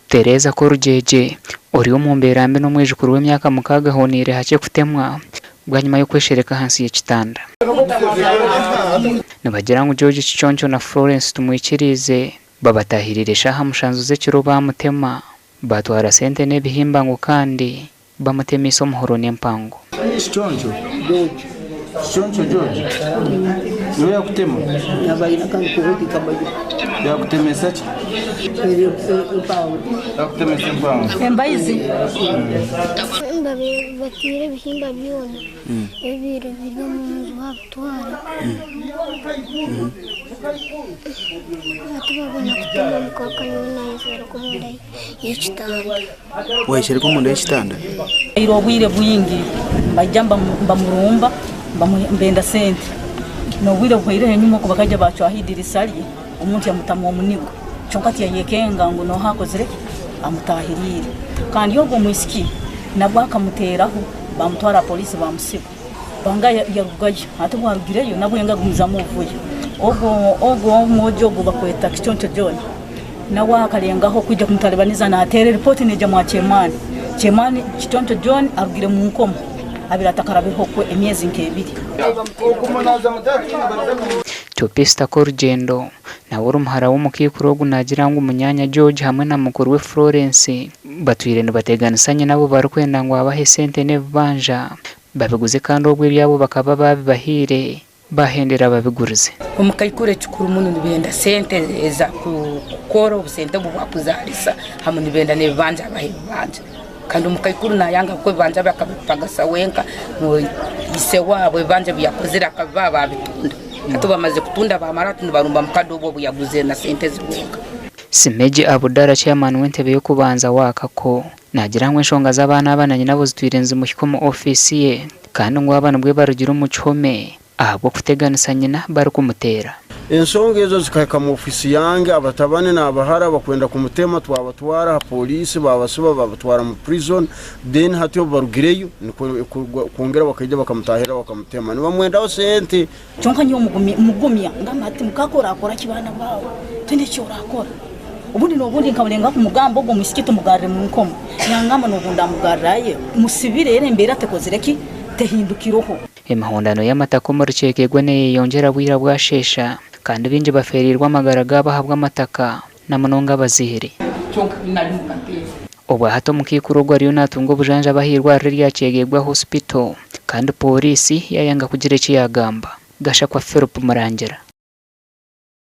Tereza Korugyegye, ori omu mbeera mbi n'omwijukuru w'emyaka mukaaga ahoniire hakye kutemwa bwanyima y'okweshereka ahansi y'ekitanda. Nibagira ngu George Kiconco na Florence Tumwikiriize babatahiriire eshaaha mushanju z'ekiro baamutema, baatwara sente n'ebihimba ngu kandi Bamutemeise omuhoro n'empango. Kiconco George. Kiconco George niwe yakutema? Yakutemesa ki? Yakutemesa empango. Embaizi. Bataire ebihimba byona ebibaire biri omu nju babitwara hati babona kutema mukaaka nyowe nayeshereka omunda y'ekitanda. Waayeshereka omunda y'ekitanda? Ira obwire bwingi mbaija mbamurumba mbenda sente. N'obwire buhweireho enyima oku bakaija baacwaho eidirisa rye, omuntu yamutamu omunigo. Kyonka tiyayekenga ngu n'oha akozire ki? Amutaahiriire. Kandi ogwo omwisiki nabwo akamuteeraho baamutwara aha poriisi baamusiba. Banga yarugayo. Hati obu arugireyo nabwo enga agumizamu obuvuyo. Ogwo ogwo omwojo ogu bakweta Kiconco John. Nawe akalengaho kwija kumutalibaniza nateera eripooti neija mwa Chemani. Chemani Kiconco John arugire mu nkomo abaire atakarabireho kwe emyezi nk'ebiri. Teopista Korugyendo, nawe ori muhara w'omukaikuru ogu naagira ngu munyaanya George hamwe na mukuru we Florence batwire nibateganisa nyina abu barikwenda ngu abahe esente n'ebibanja babiguze kandi obwo ebyabo bakaba baabibahaire. Baahendera babigurize. Omukaikuru ekikuru muno nibenda sente eza kukora obusente obu bwakuzarisa hamu nibenda n'ebibanja abahe ebibanja kandi omukaikuru nayanga kuko ebibanja bye akabipagasa wenka ise waabo ebibanja ebi yakozire akabibaha babitunda hati obu bamazire kutunda bamara hati nibarumba mukade obu obu yaguzire na sente ze wenka. Simeji Abudara Chairman w'entebe y'okubanza wa Kako naagira ngu enshonga z'abaana aba na nyinabo zitwire nizimuhika omu ofiisi ye kandi ngu aba nibwo barugire omu kihome ahabw'okuteganisa nyina barikumuteera. Ensonga ezo zikahika mu ofiisi yange, abatabani n'abahara bakwenda kumutema twabatwara aha pooriisi baabasiba baabatwara mu prison then hati obu barugireyo nikwo kwongera bakaija bakamutaahirira bakamutema nibamwendaho sente. Kyonka nyowe mugumya ngamba ati, Mukaaka oraakora ki baana baawe? Toine eki oraakora. Obundi n'obundi nkamurengaho kumugamba ogwo mwisiki tumugarure mu nkomo. Yangamba n'obu ndamugarurayo musibire era embeera tekozire ki? Tehindukireho. Emihondano y'amataka omu rukiiko egwe neyeyongyera bwira bwasheesha kandi baingi bafeereirwe amagara gaabo ahabw'amataka na munonga abazaire. Obwahati omukaikuru ogu ariyo natunga obujanjabi ah'eirwariro erya Kyegegwa Hospital kandi Pooriisi yayanga kugira eki yagamba. Gashakwa Philip Murangira.